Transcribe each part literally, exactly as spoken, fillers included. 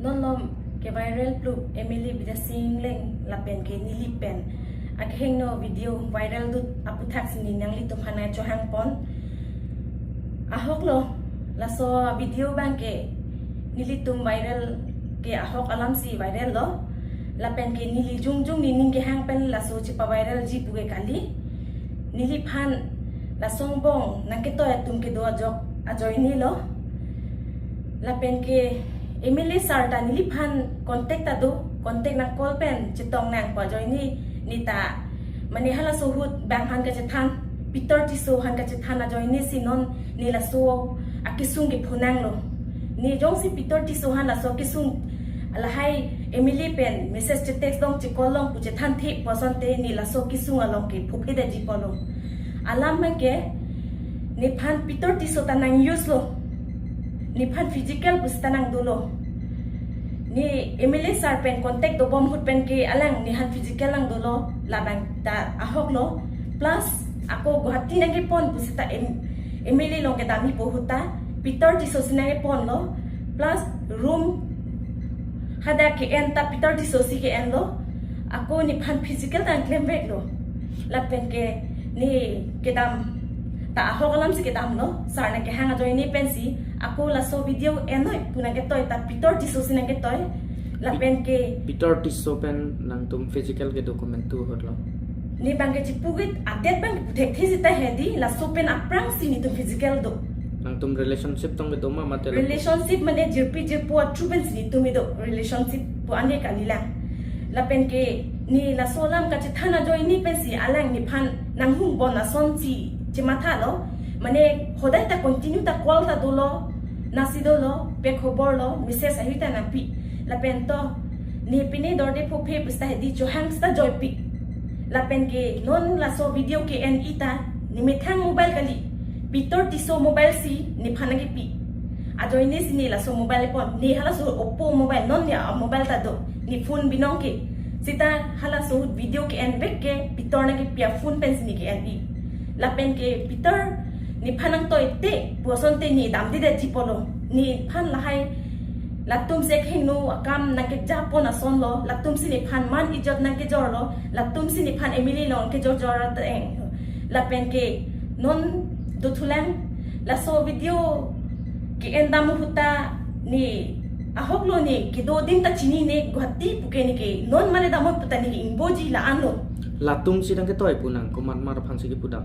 Non malom ke-viral plu M L A Bidya Sing Engleng lapen ke neli pen akehingno video viral dut aputhaksi ne nanglitum aphan chohangpon. Ahok lo, laso video abang ke nelitum viral ke ahok alamsi viral lo. Lapen ke neli jongjong nening kehang pen laso chepa-viralji pu ke kali. Neliphan laso angbong nangketoi atum kedo ajok ajoine lo. Lapen ke M L A sir ta neliphan contact ta do, contact nang call pen chetong nang pu ajoine, ne ta mane halaso ahut bang aphan kachethan, Peter Tisso aphan kachethan ajoine si non ne laso akesung kepho nanglo. Ne jongsi Peter Tisso aphan laso akesung lahai M L A pen message che-text long, che-call long pu chethanthe pu asonte ne laso akesung along ke phophedetji apotlo. Alam abang ke nephan Peter Tisso ta nang-use lo. Nephan physical pusita nang dolo. Ne M L A sir pen contact dobom ahut pen ke alang nephan physical nang dolo, labang ta ahok lo. Plus ako Guwahati nangkepon pusita M-, M L A along kedamji pu ahut ta Peter Tisso si nangkepon lo. Plus room hadak ke-en ta Peter Tisso si ke-en lo. Ako nephan physical ta nang klemvek lo. Lapen ke ne kedam ta ahok alamsi kedam lo. Sir nangkehang ajoine pensi ako laso video enoi pu nangketoi ta Peter Tisso si nangketoi. Lapen ke Peter Tisso pen nangtum physical kedo komantu ahut lo? Ne abang ke chipugit adet abang puthekthe sita hedi, laso pen aphrangsi netum physical do. Nangtum relationship tong kedo ma mate lo? Relationship mane jirpi jirpo a-through pensi netum kedo, relationship pu ane kalilang. Lapen ke ne laso alam kachethan ajoine pensi alang nephan nanghungbom asonsi chematha lo. Mane hodai ta continue ta call ta dolo, nasi dolo, pe khobor lo, message ahi ta nangpi. Lapen to ne pine dorde phophe pusita hedi chohang sita joipi. Lapen ke non laso video ke-en-i ta nemethang mobile kali, Peter Tisso mobile si nephan nangkepi. Ajoine si ne laso mobile pon, ne halaso Oppo mobile, non ne a-mobile ta do, ne phone binong ke. Sita halaso video ke-envek ke Peter nangkepi a-phone pensi ne ke-en-i. Lapen ke Peter nephan nangtoite pu asonte ne damdedetji apotlo. Nephan lahai latum si akehingno akam nangkejapon ason lo, latumsi nephan man ijot nangkejor lo, latumsi nephan M L A along kejorjor ateng. Lapen ke non dothulang, laso video ke-en dam ahut ta ne ahok lo, ne kedo adim ta chinine, Guwahati pu ke ne ke non mane dam ahut ta ne ke ingboji la-an lo. Latumsi nangketoi pu nang komat mar aphansi kepudam?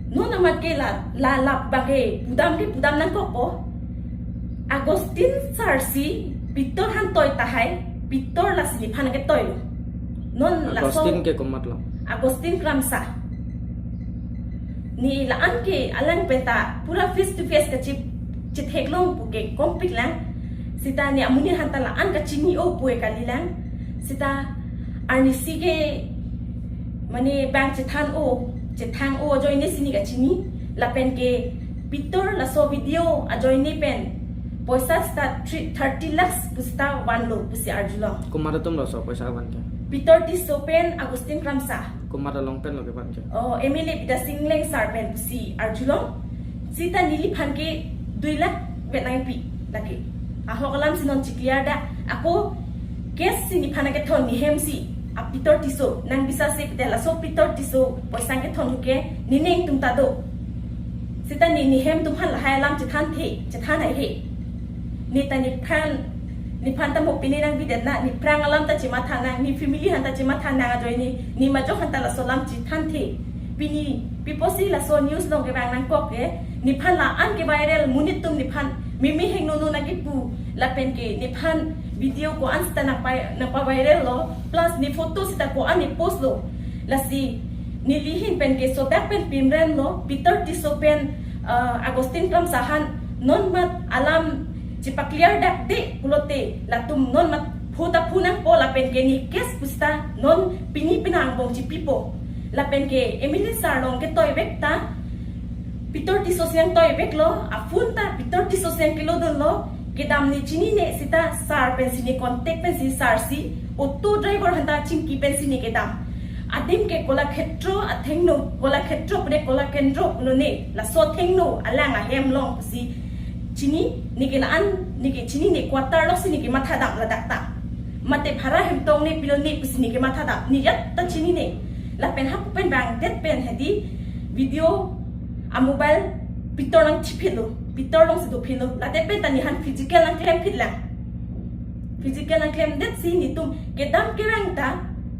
Non amat ke la, la, la abang ke pudam ke pudam nangkokpo. Augustine sir si Peter aphan toi tahai, Peter lasi nephan nangketoi lo. Non laso Augustine ke komat lo? Augustine Kramsa. Ne la-an ke alang pen ta pura face to face kachi, chitheklong pu ke kompik lang. Sita ne amonit aphan ta la-an kachini-o pu ke kalilang. Sita arnisi ke mane bang chethan-o, chethang-o ajoine si ne kachini. Lapen ke Peter laso video ajoine pen poisa sita three, thirty lakhs pusita vanlo pusi arjulong. Komat atum lo laso poisa van ke? Peter Tisso pen Augustine Kramsa. Komat along pen lo kevan ke? Oh, M L A Bidya Sing Engleng sir pen pusi arjulong. Sita neliphan ke dui lakh vet nangpi lake. Ahok alamsi non chiclear da. Ako case si nephan nangkethon, ne hem si a Peter Tisso nang bisa se pute laso Peter Tisso poisa kethon ahut ke ne neng atum ta do. Sita ne, ne hem atum aphan lahai alam chethanthe, chethan haihe. Ne ta nephan, nephan ta mo pine nangbidet na, nephrang alam ta chematha nang, ne family aphan ta chematha nang ajoine, ne majok aphan ta laso alam chethanthe. Pini pi apotsi laso news along kevang nangkok ke, nephan la-an ke-viral, monit atum nephan meme hingno no nangkepu, lapen ke nephan video ko-an sita nangpa, nangpa-viral lo, plus ne photo sita ko-an ne post lo. Lasi neli ahin pen ke sodak pen pimren lo, Peter Tisso pen, uh, Augustine Kramsa aphan non mat alam chepaclear dakde pulote latum non mat phu ta phu nangpo, lapen ke ne case pusita non pini penang angbong chipipo. Lapen ke M L A sir along ketoivek ta Peter Tisso si nangtoivek lo, a-phone ta Peter Tisso si nangkelodun lo, kedam ne chinine, sita sir pensi ne contact pensi sir si auto driver aphan ta chingki pensi ne kedam. Adim ke Kolakhetro athengno, Kolakhetro pune Kolakendro pulo ne, laso athengno alang ahem along pusi chini, ne ke la-an Neke chinine, quarter alongsi neke mathadam ladak ta. Mate bhara hem tong ne pilo ne pusi neke mathadam. Ne ajat ta chinine. Lapen hapu pen bang det pen hedi video a mobile pitor nangthipitlo. Pitor alongsi dopitlo. Ladet pen ta nephan physical nangklemphitlang. Physical nangklemdetsi netum kedam kerang ta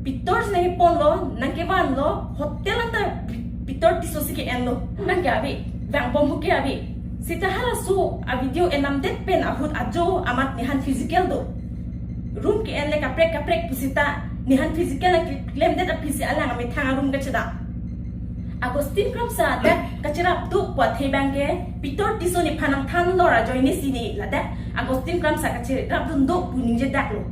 pitor si nangkeponlo, nangkevanlo, hotel anta pi-, pitor Tisso si ke-enlo. Nangke ave, vangbom hu ke ave. Seta halaso a video enamdet pen ahut ajo amat nephan physical do. Room ke-en le kaprek kaprek pusita nephan physical nangklemdet aphi si alang amethang a-room kachedam. Augustine Kramsa dak kacherap do pu athe bang ke pitor Tisso nephan nangthan lor ajoine si ne ladak Augustine Kramsa kacherap dun do pu ningjedaklo.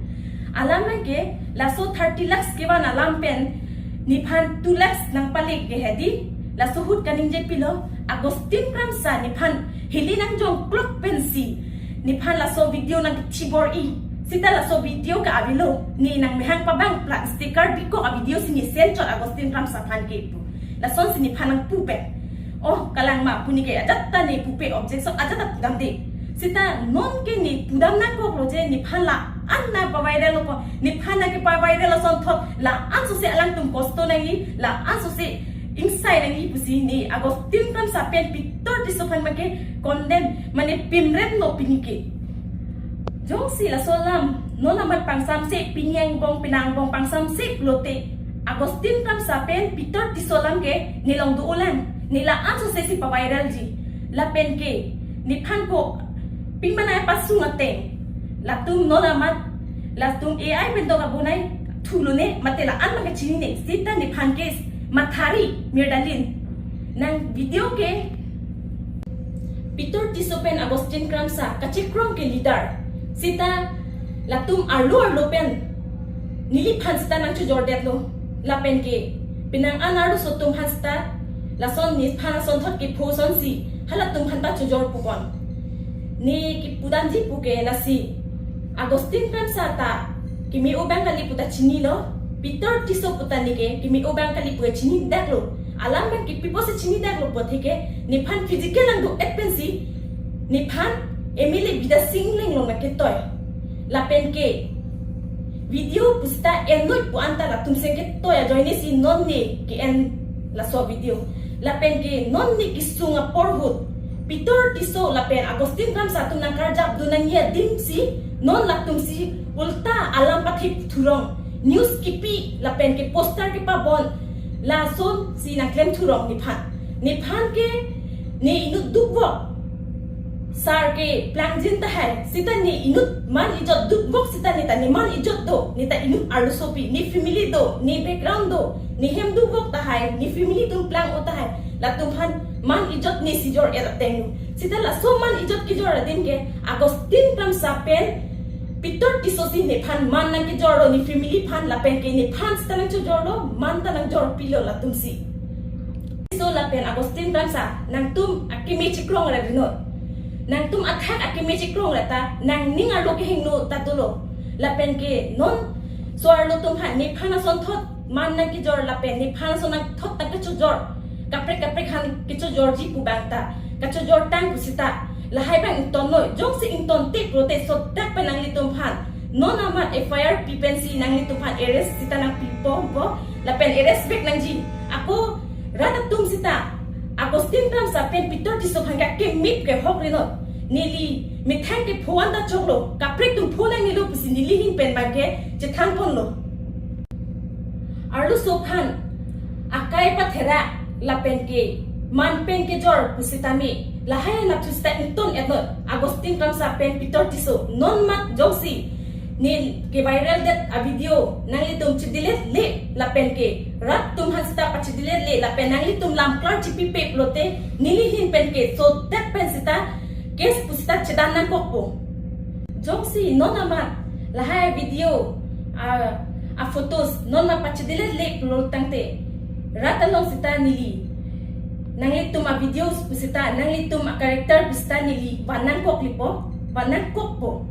Alam bang ke laso thirty lakhs kevan alam pen nephan two lakhs nangpalik ke hedi, laso ahut kaningjepilo, Augustine Kramsa nephan hili nangjongklok pensi nephan laso video nangkethibor-i. Seta laso video ke avelo, ne nangmehang pabang plat sticker bikok a video si ne send chot Augustine Kramsa aphan ke pu. Lasonsi nephan nangpu pen. Oh, kalang ma pu neke ajat ta ne pupe, objection ajat ta pudamde. Seta non ke ne pudam nangkoklo je nephan la-an nangpavirallo pu. Nephan nangkepaviral asonthot la-an sose alangtum kosto nangji, la-an sose ingsai nangji pusi ne Augustine Kramsa pen pitor Tisso aphan make condemn, mane pimremlo pini ke. Jongsi laso alam non amat pangsamse, pini angbong penang angbong pangsamse pulote Augustine Kramsa pen pitor Tisso alam ke ne along do-olang. Ne la-an sose si paviralji. Lapen ke nephan ko pingmanai pasung ateng, latum non amat, latum A I pen dok abonai thulone, mate la-an abang ke chinine. Seta nephan ke mathari mirdalin. Nang video ke pitor Tisso pen Augustine Kramsa kachekrong ke leader. Seta latum arlo arlo pen neliphan seta nangchojordetlo. Lapen ke penang an arloso atum aphan seta, lason nephan asonthot kepho asonsi halatum aphan ta chojor pupon. Ne kepudamji pu ke lasi, Augustine Kramsa ta keme-o abang kali pu ta chinilo, pitor Tisso pu ta neke keme-o abang kali pu chinidaklo. Alam bang ke pi apotsi chinidaklo pu athe ke nephan physical nangdo-et pensi nephan M L A Bidya Sing Engleng along nangketoi. Lapen ke video pusita enloi pu anta latum seng ketoi ajoine si non ne ke-en laso video. Lapen ke non ne kesung apor ahut pitor Tisso lapen Augustine Kramsa atum nangkarjap dun nangji adim si non latum si ulta alam pathip thurong, news kipi lapen ke poster kepabon, lasonsi nangklem thurong nephan. Nephan ke ne inut dukvok sar ke plangjin tahai, seta ne inut man ijot dukvok seta ne ta ne man ijot do, ne ta inut arlosopi, ne family do, ne background do, ne hem dukvok tahai, ne family atum plang-o tahai, latum aphan man ijot ne si jor-et ateng. Seta laso man ijot kejor adim ke Augustine Kramsa pen pitor Tisso si nephan man nangkejorlo ne family aphan, lapen ke nephan seta nangchojorlo, man ta nangjorpilo latum si. Tisso lapen Augustine Kramsa, nangtum akeme chekrong ra binot. Nangtum athak akeme chekrong ra ta nangning arlo kehingno ta dolo. Lapen ke non so-arlo atum aphan nephan asonthot man nangkejor lapen nephan ason nangthot nangkechojor, kaprek kaprek aphan kechojorji pu bang ta kachojor tang pusita lahai bang ingtonnoi. Jongsi ingtonte pulote sodak pen nanglitum aphan non amat F I R pi pensi nanglitum aphan arrest seta nangpipo po, lapen arrest back nangji. Ako rat atum seta Augustine Kramsa pen pitor Tisso aphan ke akeme ke hok rinot. Neli methang kepho anta choklo, kaprek atum pho nangnelo pusi neli ahin pen bang ke chethanponlo. Arloso aphan akai pathera lapen ke man pen kejor pusitame lahai anat thu seta ington-etnot. Augustine Kramsa pen pitor Tisso non mat jongsi ne keviraldet a video nanglitum chedelete le lapen ke rat atum aphan seta pachedelete le lapen nanglitum lam klar chipipe pulote neli ahin pen ke sodak pen seta case pusita chedan nangkokpo. Jongsi non amat lahai video a, a photos non ma pachedelete le pulo tangte rat along seta neli nanglitum a videos pusita, nanglitum a character pusita neli van nangkoklipo, van nangkokpo.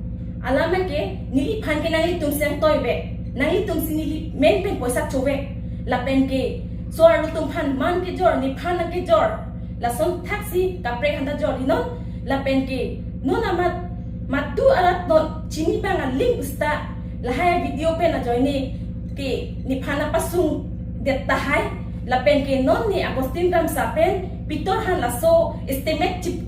Alam ke neliphan ke nanglitum si nangtoibe, nanglitum si neli men pen poisa chove. Lapen ke so-arlo atum aphan man kejor, nephan nangkejor, lason thaksi kaprek anta jor inon. Lapen ke non amat Madu arat non chini abang aling pusita lahai video pen ajoine ke nephan nangpasung det tahai, lapen ke non ne Augustine Kramsa pen Pitor aphan laso estimate chip,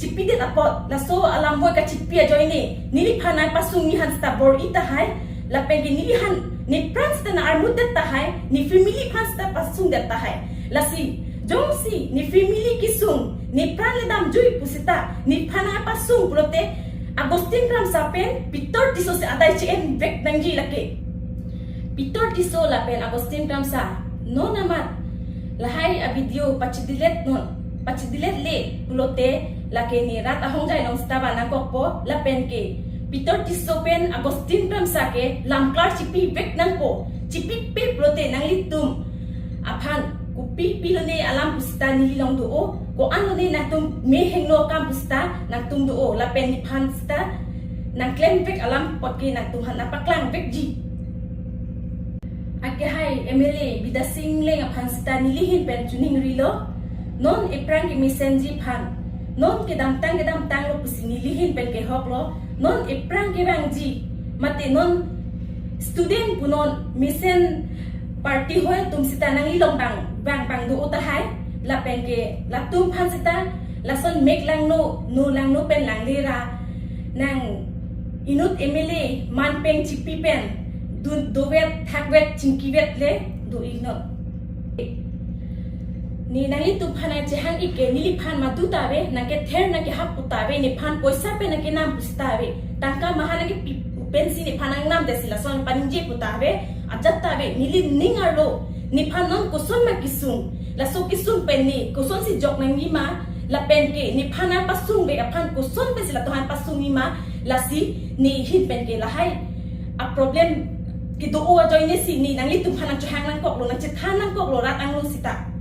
chipidet apot laso alam voi kachipi ajoine neliphan nangpasung nephan sita bor-i tahai, lapen ke neliphan nepran sita nang-armut det tahai, ne family aphan sita pasung det tahai. Lasi jongsi ne family kesung, nepran le damjui pusita nephan nangpasung pulote Augustine Kramsa pen Pitor Tisso si adai che-en vek nangji lake. Pitor Tisso lapen Augustine Kramsa non amat lahai avideo pachidilet non, pachidilet le pulote lake ne rat ahongjai along sita van nangkokpo, lapen ke Pitor Tisso pen Augustine Kramsa ke lamklar chipi vek nangpo. Chipipe pulote nanglitum aphan kopi pi lone alam pusita neli along do-o, ko-an lone nangtum mehingno akam pusita nangtum do-o, lapen nephan sita nangklem vek alam apot ke nangtum aphan nangpaklang vekji. Akehai M L A Bidya Sing Engleng aphan sita neli ahin pen choningrilo. Non ephrang kemesenji aphan, non kedamtang kedamtanglo pusi neli ahin pen kehoklo. Non ephrang kevangji, mate non student punon mesen party hoi atum sita nangli along bang bang bang do-o tahai, lapen ke latum aphan sita lason mek langno, no langno pen langle ra nang inut M L A man pen chipi pen dun dovet thakvet chingkivet le do-i non. Ne nanglitum aphan nangchehang-ik ke neliphan madu ta ave, nangkether nangkehap pu ta ave, nephan poisa pen nangkenam pusita ave, tangka maha nangkepi pensi nephan nangnam det si lason paningje pu ta ave, ajat ta ave. Neli ning arlo nephan non koson ma kesung, laso kesung pen ne kosonsi jok nangji ma, lapen ke nephan nangpasung vek aphan koson pensi latum aphan pasungji ma, lasi ne ahin pen ke lahai aproblem kedo-o ajoine si ne nanglitum aphan nangchehang nangkoklo, nangchethan nangkoklo rat angno sita.